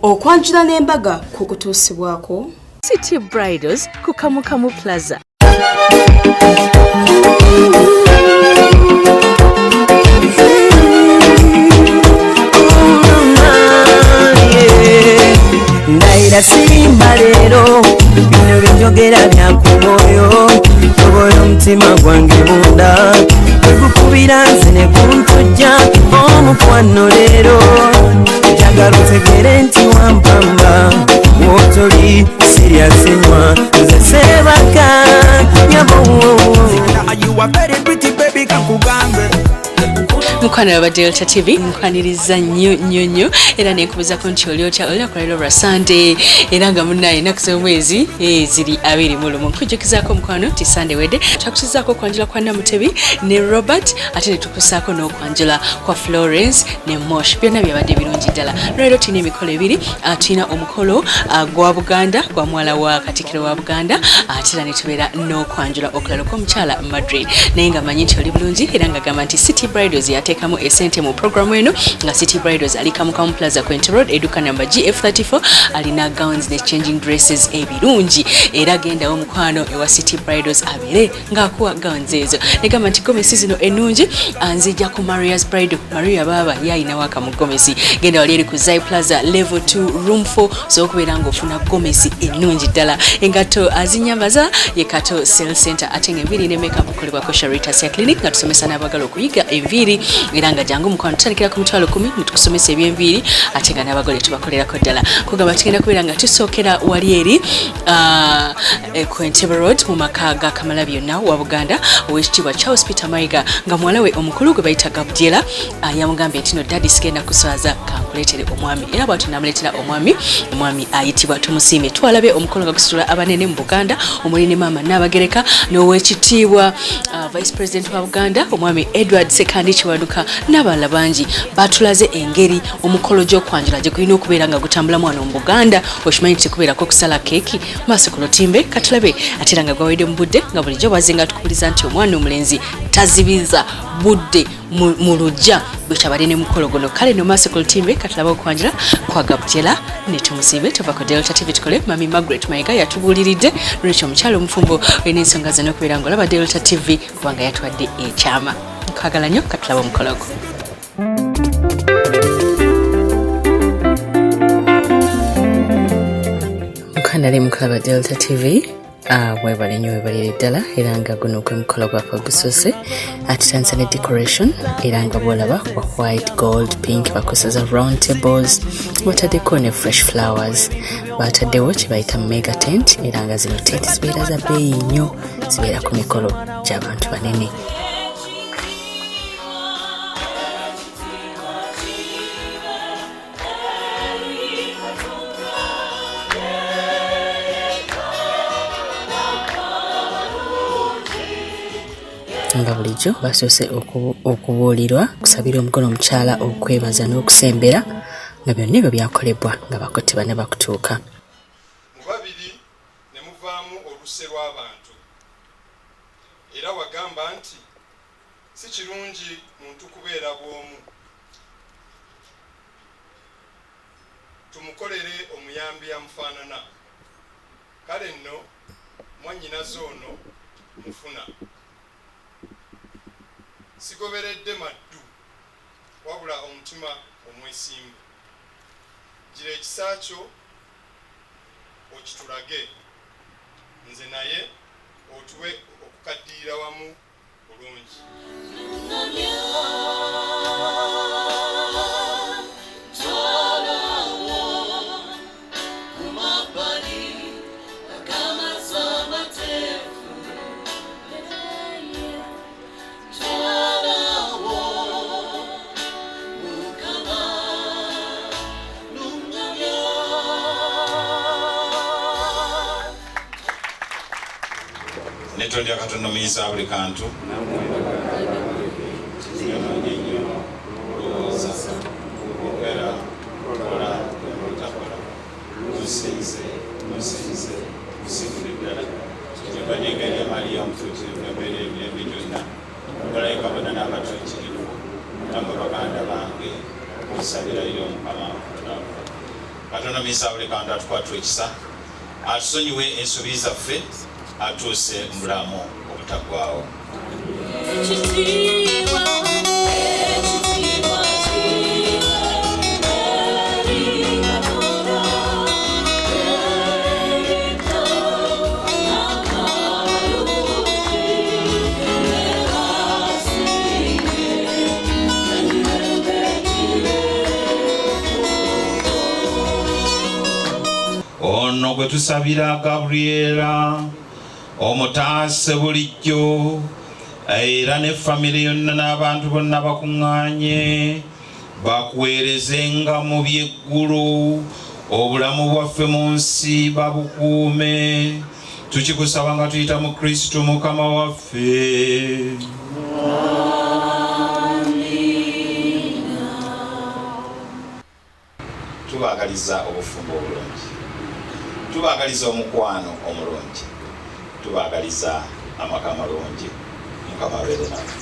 Okwanjula n'embaga kukutuusibwako City Bridals ku Kamukamu Plaza. Ndayira simba leero, bino byenjogera bya ku mwoyo. Tobola omutima gwange munda, tegukubira nze ne guntujja. Omukwano leero njagala otegere nti wampamba, wotoli sirya sinywa, nze sebaka nyabo. You are very pretty baby, kankugambe. Mukwano wa Delta TV, nkwaniriza nnyo nnyo nnyo era nenkubuzako nti oli otya olunaku lwaleero lwa Sunday, era nga munnaye ennaku z'omwezi ziri 21. Nkujjukizaako mukwano nti Sunday wedde twakutuzaako okwanjula kwa Namutebi ne Robert, ate ne tukusaako n'okwanjula kwa Florence ne Mosh. Byonna byabadde birungi ddala. Lwaleero tulina emikolo ebiri. Tulina omukolo gwa Buganda gwa muwala wa Katikkiro wa Buganda, ate era ne tubeera n'okwanjula okulala okw'omukyala Madrid. Naye nga manyi nti oli bulungi, era nga gamba nti City Bridals yateekamu esente mu programu eno, nga City Bridals ali Kamukamu Plaza, Quent Road, edduka namba GF34. Alina gowns ne changing dresses ebirungi, era gendawo mukwano ewa City Bridals abeere ng'akuwa gowns ezo. Negamba nti gomesi zino ennungi nzijja ku Maria's Bridal. Maria baaba yayinawo akamu gomesi. Genda wali eri ku Zai Plaza level 2 room 4, osobola okubeera ng'ofuna gomesi ennungi ddala. Engatto azinyambaza ye Kato Sale Center, ate ng'enviiri ne makeup kukolebwako Sharita Hair Clinic, nga tusomesa n'abagala okuyiga enviiri. Era nga jangu mukwano, tutandikira ku 100,000 ne tukusomesa ebyenviiri, ate nga n'abagole tubakolerako ddala. Kugamba tugenda kubeera nga tusookera wali eri ku Entebbe Road mu maka ga Kamalabyonna wa Buganda, Oweekitiibwa Charles Peter Mayiga, nga muwala we omukulu gwe bayita Gabriela yamugambye nti no daddy, sigenda kuswaza, kankuleetere omwami. Era bw'atyo n'amuleetera omwami, omwami ayitibwa Tumusiime. Twalabye omukolo nga gusitula abanene mu Buganda, omuli ne maama Nnaabagereka n'Oweekitiibwa Vice President wa Buganda omwami Edward Sekandi Kiwanuka n'abalala bangi. Batulaze engeri omukolo gy'okwanjula gye gulina okubeera nga gutambulamu wano mu Buganda. Okimanyi nti kubeerako okusala keeki maaso ku lutimbe. Katulabe ate era nga gwawedde mu budde, nga bulijjo bazinga tukubuliza nti omwana omulenzi tazibiza budde mu luggya, bwe kyabadde ne mukolo guno. Kale no maaso ku lutimbe, katulabe okwanjula kwa Gabriela ne Tumusiime. Tuva ku Delta TV tukole. Mami Margaret Mayiga yatubuuliridde lwekyo omukyala omufumbo olina ensonga zonna okubeera ng'olaba Delta TV, kubanga yatwadde ekyama. Nkwagala nnyo, katulabe omukolo gwo. Mukanale mukulaba Delta TV, webale nnyo, webalire ddala. Era nga guno gwe mukolo gwaffe ogusoose, atutandisa ne decoration, era nga bwolaba wa white, gold, pink. Bakozesa round tables, bataddeko ne fresh flowers, bataddewo kye bayita mega tent, era nga zino tent zibeera za bbeeyi nnyo, zibeera ku mikolo gy'abantu banene. Nga bulijjo basoose okubuulirwa, okusabira omugole omukyala, okwebaza n'okusembera, nga byonna ebyo byakolebwa nga bakotte bana bakutuuka. Mu babiri ne muvaamu oluse lw'abantu. Era wagamba nti, Si kirungi muntu kubeera bw'omu. Tumukolere omuyambi amufaanana. Kale nno mwannyinaze ono mufuna. Sigoberedde maddu, wabula omutima omwesimbu. Gira ekisa kyo okitulage, nze naye otuwe okukaddiyira wamu bulungi. Netondya Katonda omuyisa buli kantu, olowooza, okwogera, kola, obutakola, musinze, musinze, musinze ddala. Kyebanyega Mariya omutuukirivu, embeera emirembe gyonna, malayika bonna n'abatuukirivu, namwe baganda bange, okusabira eri Omukama Katonda. Katonda muyisa buli kantu atukwatwa ekisa, atusonyiwe ensobi zaffe, atuuse mu bulamu obutaggwaawo. Ono gwe tusabira Gabriela omutaase bulijjo, era ne famire yonna n'abantu bonna bakuŋŋaanye bakuweerezenga mu by'eggulu, obulamu bwaffe mu nsi babukuume. Tukikusaba nga tuyita mu Kristo Mukama waffe. Tubaagaliza obufumbo obulungi, tubaagaliza omukwano omulungi, tubaagaliza amaka amalungi. Mukama abeere nawe.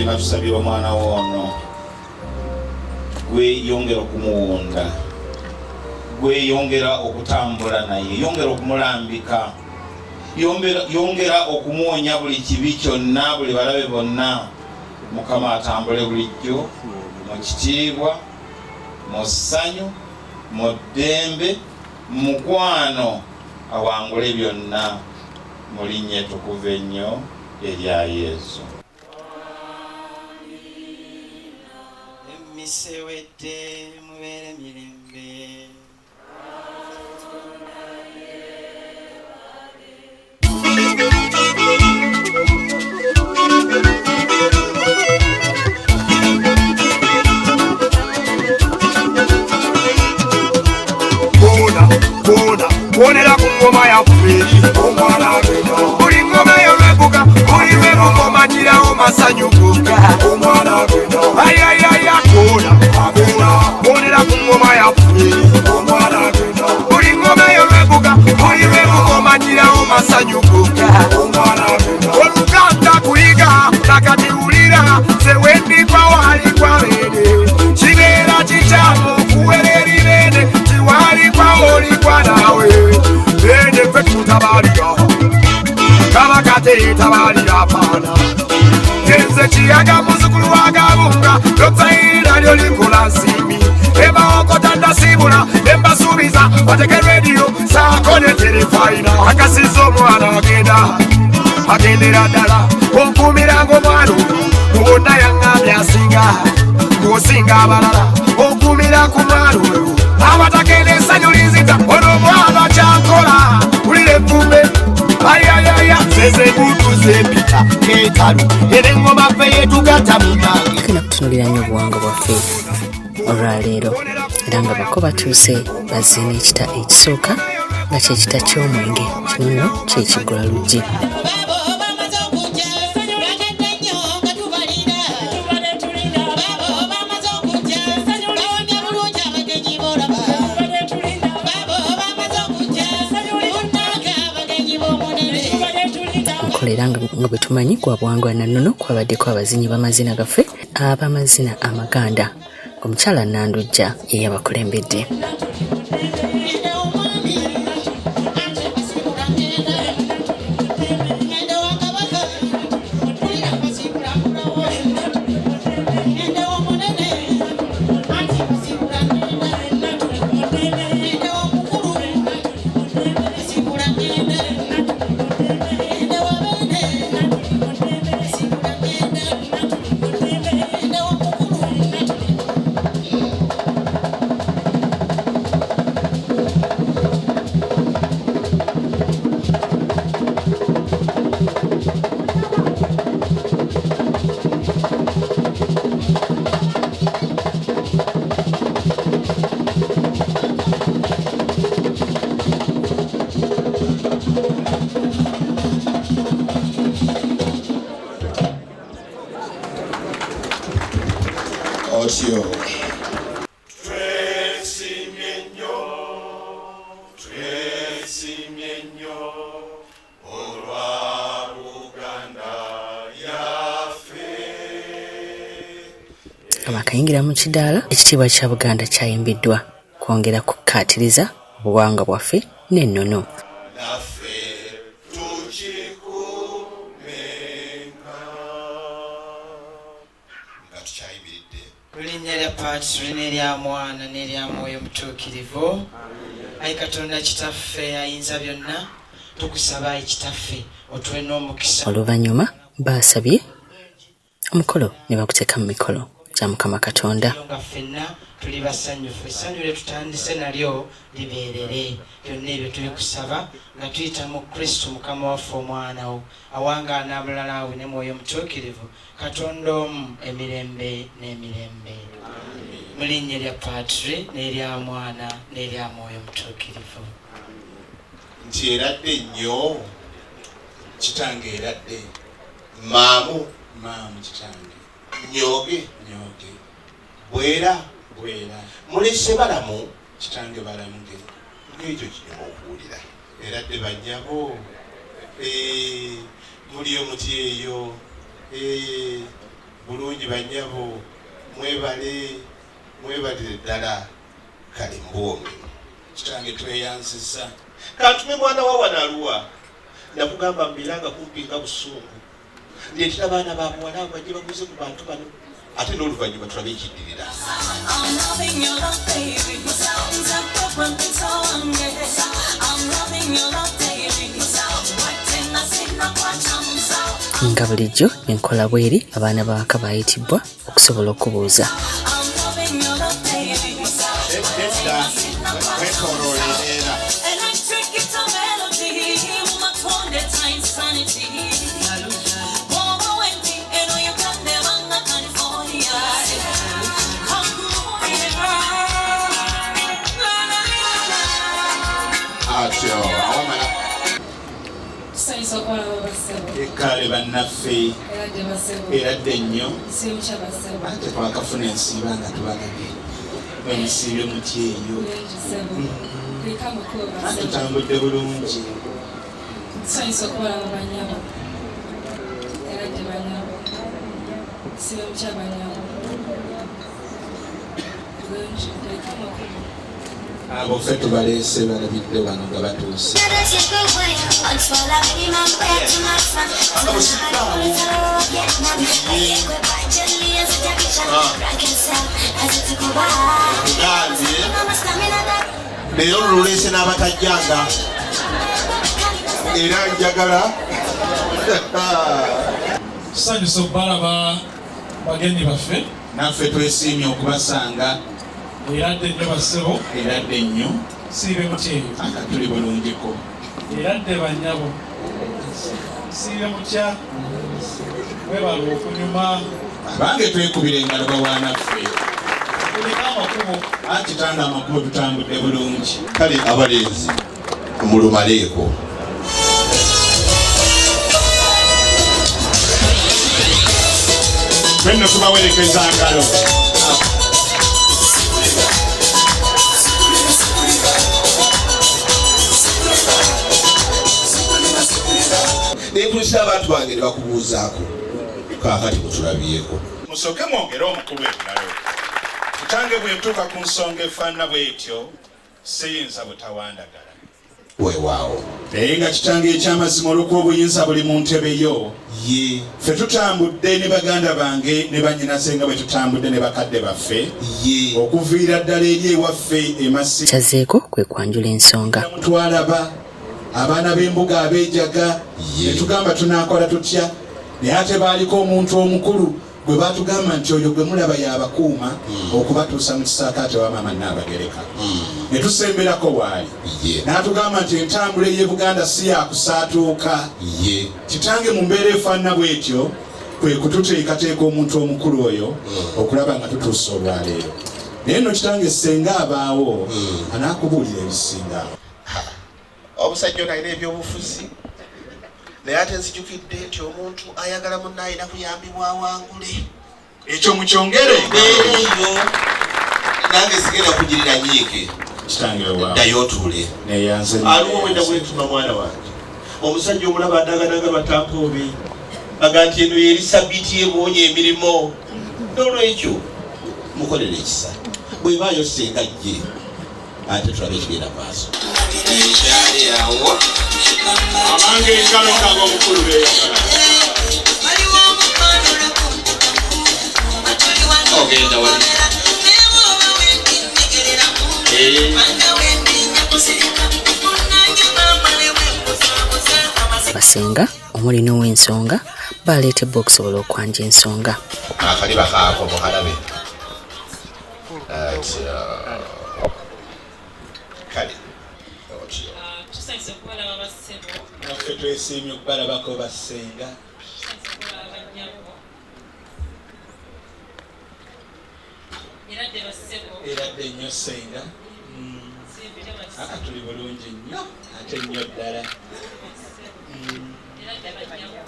Nga tusabira omwana woono, gweyongera okumuwunda, gweyongera okutambula naye, yongera okumulambika, yongera okumuwonya buli kibi kyonna, buli balabe bonna. Mukama atambule bulijjo mu kitiibwa, mu ssanyu, mu ddembe, mu mukwano, awangule byonna mu linnya ettukuvu ennyo erya Yesu. Emmisa ewedde, mubeere mirembe. Kuonera ku ngoma yaffe, buli ngoma eyo lwevuga, buli lwevuga omanyirawo masanyu gokka. Ayayaya, kuona, kuonera ku ngoma yaffe, buli ngoma eyo lwevuga, buli lwevuga omanyirawo masanyu gokka. Oluganda kuyiga nakati wulira, nze wendikwa wali kwa bene, kibeera kikyamu okuwera eri bene, kiwalikwa olikwa nawe. Bene ffe tutabalira, kabaka teyetabalira apaana. Nze kiyaga muzzukulu wa Gabunga, lotayirira lyo likola nsimbi. Emaokota ndasiibula, embasuubiza bateke rediyo saako ne terefayina. Akasiza omwana agenda, agendera ddala, onkuumiranga omwana oyo, mu bonna yaŋŋambye asinga, ng'osinga abalala. Onkuumira ku mwana oyo, abatakenda essanyu linzita, ono omwana kyankola, wulira evvumbe. Ayayaya, nze mbuutu zempita keetalu, era eŋŋoma ffe yeetugatta munnange. Tugenda kutunuulira nnyo obuwangwa bwaffe olwaleero, era nga bako batuuse bazze n'ekita ekisooka nga kyekita ky'omwenge. Kino nno kyekiggula luggi. nga bwe tumanyi gwa buwangwa na nnono, kwabaddeko abazinyi b'amazina gaffe ab'amazina amaganda. Omukyala Nandujja ye yabakulembedde. Otyo. Twesimye nnyo, twesimye nnyo olwa Buganda yaffe. Nga bakayingira mu kidaala, ekitiibwa kya Buganda kyayimbiddwa kwongera kukkaatiriza obuwangwa bwaffe n'ennono. Naffe tukikuumenga. Nga tukyayimiridde. Mu linnya lya Patri n'erya Mwana n'erya Mwoyo Mutuukirivu. Ayi Katonda Kitaffe ayinza byonna, tukusaba ayi Kitaffe otuwe n'omukisa. Oluvannyuma baasabye omukolo ne baguteeka mu mikolo gya Mukama Katonda. Nga ffenna tuli basanyufu, essanyu lye tutandise nalyo libeerere. Byonna ebyo tubikusaba nga tuyita mu Kristo Mukama waffe Omwana wo, awangaala mulala we ne Mwoyo Mutuukirivu, Katonda omu emirembe n'emirembe. Mu linnya lya Patri n'erya Mwana n'erya Mwoyo Mutuukirivu. Nti eradde nnyo. Kitange eradde. Maamu. Maamu kitange. Nyoge. Nyoge. Bwera. Bwera. Mulese balamu. Kitange balamuge. Ng'ekyo kinyuma okuwulira. Eradde bannyabo. Muliyo muti eyo. Bulungi bannyabo. Mwebale. Mwebalire ddala. Kale mbuwo omulimu. Kitange tweyanzizza. Kantume mwana wa wano aluwa. Nakugamba mbeeranga kumpi nga busungu. Ndeetera baana ba buwala abo bajje babuuze ku bantu bano. Ate n'oluvannyuma tulabe ekiddirira. Nga bulijjo enkola bweri, abaana b'awaka baayitibwa okusobola okubuuza. Nedda, weetooloolera. Atyo, awamala. Tusanyusa okubalaba bassebo. Kale bannaffe. Eradde bassebo. Eradde nnyo. Nsiimukya bassebo. Ate twakafuna ensiiba nga tubalabye. Mwe musiibye mutya eyo? Bulungi ssebo. Kuliko amakulu bassebo. Tutambudde bulungi. Tusanyusa okubalaba bannyabo. Eradde bannyabo. Nsiibye mutya bannyabo. Bulungi, kuliko amakulu. Abo ffe tubaleese balabidde wano nga batuuse. Nkugambye leero luleese n'abatajjanga era njagala Tusanyusa okubalaba bagenyi baffe. Naffe twesiimye okubasanga. Eradde nnyo bassebo. Eradde nnyo. Siibe mutya eyo? Aka tuli bulungiko. Eradde bannyabo. Siibe mutya? Mwebale okunyuma. Abange twekubira engalo bawaanaffe. Kuliko amakubo. Anti tanga amakubo tutambudde bulungi. Kale abalenzi mulumaleeko. Fenno tubawerekeza ngalo. Naye Ndeetera abantu bange ne bakubuuzaako. Kaakati mutulabyeko. Musooke mwongere omukulu engalo. Kitange bwe ntuuka ku nsonga efaanana bw'etyo, siyinza butawandagala. Weewaawo. Naye nga kitange eky'amazima olw'okuba obuyinza buli mu ntebe yo, Ye. ffe tutambudde ne baganda bange ne bannyinaze nga bwe tutambudde ne bakadde baffe, Ye. okuviira ddala eri ewaffe e Masindi. Kyazzeeko kwe kwanjula ensonga. Twalaba abaana b'embuga abeejaga, Ye. ne tugamba tunaakola tutya, naye ate baaliko omuntu omukulu gwe baatugamba nti oyo gwe mulaba y'abakuuma okubatuusa mu kisaakaate wa maama Nnaabagereka. Ne tusemberako waali. Ye. N'atugamba nti entambula ey'e Buganda si ya kusaatuuka. Ye. Kitange mu mbeera efaanana bw'etyo kwe kututeekateeka omuntu omukulu oyo okulaba nga tutuusa olwaleero. Naye nno kitange ssenga abaawo anaakubuulira ebisinga awo. Omusajja ono alina ebyobufuzi, naye ate nzijukidde nti omuntu ayagala munne alina kuyambibwa awangule. Ekyo mukyongere. Embeera eyo nange sigenda kugirira nyiike. Kitange weewaawo. Ddayo otuule. Neeyanze nnyo. Aliwo wenda bwentuma mwana wange. Omusajja omulaba adaganaga batankoobe. Aga nti eno yeri sabbiiti ye bwonya emirimu. N'olwekyo mukolere ekisa. Bw'ebaayo ssenga ajje ate tulabe ekigenda mu maaso. Ekyali awo. Abange engalo ng'ab'omukulu beeyagala. Ogenda wali. Basenga omuli n'ow'ensonga baleetebwa okusobola okwanja ensonga. Akaliba kaako mukalabe. Kale. Otyo. Tusanyuse okubalaba bassebo. Naffe twesiimye okubalabako bassenga. Tusanyuse okubalaba bannyabo. Eradde bassebo. Eradde nnyo ssenga. Simbire bassebo. Aa, tuli bulungi nnyo ate nnyo ddala. Eradde bannyabo.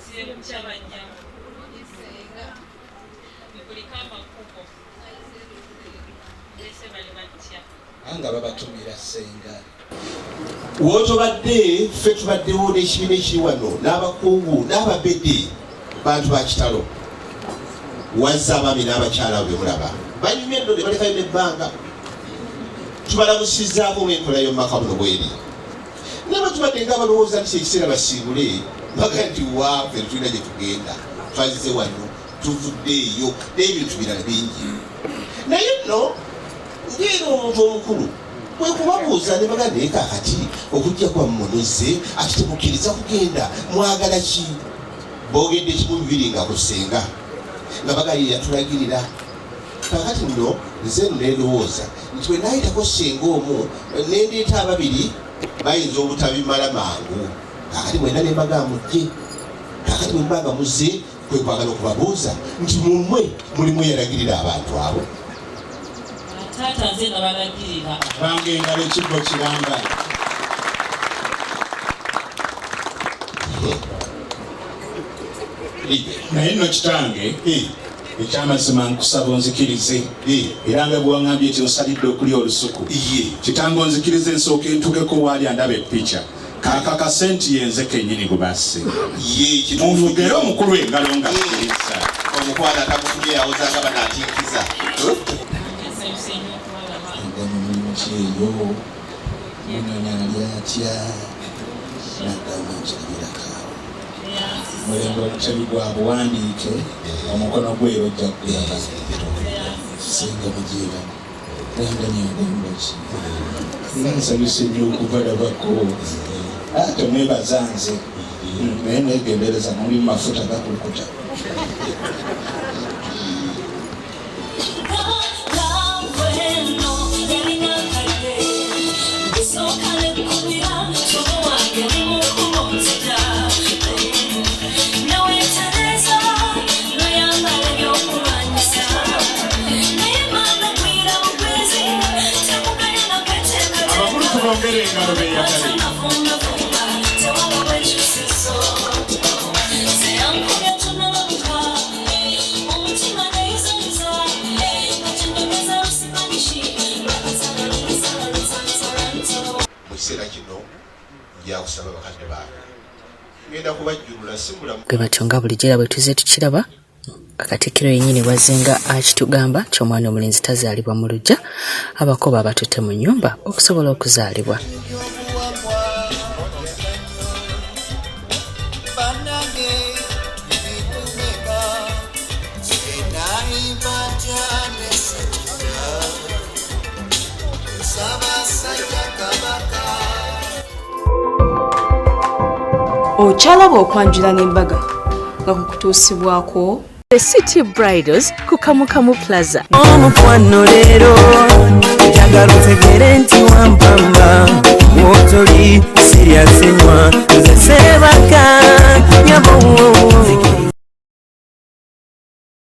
Sibe mutya bannyabo. Mukulike amakubo. Leese bali batya. Nga babatumira ssenga. W'otobadde ffe tubaddewo n'ekibiina ekiri wano n'abakungu n'ababedde bantu ba kitalo. Wazza abaami n'abakyala abo be mulaba. Banyumye nno ne balekayo n'ebbanga. Tubalamusizzaako ng'enkola y'omu maka buno bw'eri. Naye tubadde ng'abalowooza nti ekiseera basiibule, baga nti wa ffe tulina gye tugenda. Twazze wano, tuvudde eyo n'ebintu birala bingi. Naye nno ng'era omuntu omukulu kwe kubabuuza ne baga naye kaakati okujja kwammwe muzze ate temukkiriza kugenda mwagala ki? Boogedde kimu bibiri nga ku ssenga nga bagalirira yatulagirira. Kaakati nno nze nno ne ndowooza nti bwe naayitako ssenga omu ne ndeeta ababiri bayinza obutabimala mangu. Kaakati mwenna ne mbaga mujje. Kaakati bwe muba nga muzze kwe kwagala okubabuuza nti mu mmwe mulimu eyalagirira abantu abo. Taata nze nabalagirira. Abange engalo ekibbo kiramba. Naye nno kitange ekyamazima nkusaba onzikirize era nga bwe waŋŋambye nti osalidde okulya olusuku. Kitange onzikirize nsooke ntuukeko waali andaba epica. Kaakakase nti yenze kennyini gwe basse. Munvugere omukulu engalo nga akkiriza. Omukwano atagufunye yawozanga banatinkiza. Nsanyuse nnyo okubalaba. Agamba mulimu ki eyo? Munyonyi ali atya? Nagamba nkirabirako awo. Mulembe omutebi gwa buwandiike omukono gwe ojja kugulaba. Ssenga mugiira. Nanganya agamba ki? Era nsanyuse nnyo okubalabako. Temwebaza nze. Naye mwegendereza muli mu mafuta gakulukuta. Abakulu tubongere engalo beeyagale. Mu kiseera kino nja kusaba bakadde bange. Bwe batyo nga bulijjo era bwe tuzze tukiraba nga Katikkiro yennyini bw'azzenga akitugamba nti omwana omulenzi tazaalibwa mu luggya, abako b'abatutte mu nnyumba okusobola okuzaalibwa. Okyalaba okwanjula n'embaga nga kukutuusibwako The City Bridals ku Kamukamu Plaza. Omukwano leero njagala otegere nti wampamba wotoli sirya sinywa nze sebaka nyabo.